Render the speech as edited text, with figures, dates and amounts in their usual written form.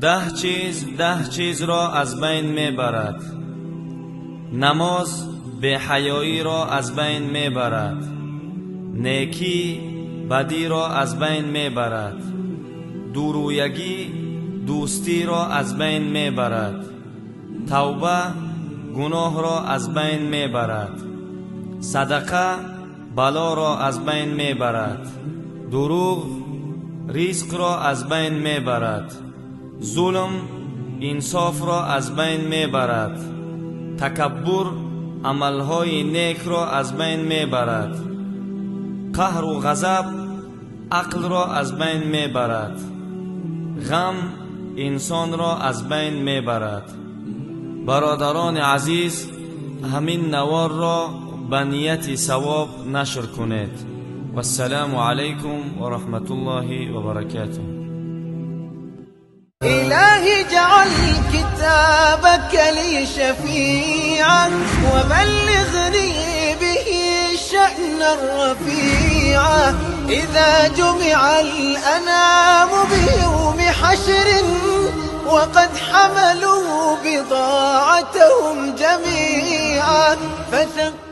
10 чиз 10 чизро аз байн мебарад. Намоз беҳаёиро аз байн мебарад. Некӣ бадиро аз байн мебарад. Дурӯягӣ дӯстиро аз байн мебарад. Тавба гуноҳро аз байн мебарад. Садақа балоро аз байн мебарад. Дурӯғ ризқро аз байн мебарад. Зулм инсофро аз байн мебарад. Такаббур амалҳои некро аз байн мебарад. Қаҳру ғазаб ақлро аз байн мебарад. Ғам инсонро аз байн мебарад. Бародарони азиз, ҳамин наворро ба нияти савоб нашр кунед. Вассалому алайкум ва раҳматуллоҳи ва баракатуҳ. إلهي اجعل كتابك لي شفيعا وبلغني به الشأن الرفيع. إذا جمع الأنام بيوم حشر وقد حملوا بضاعتهم جميعا فثقل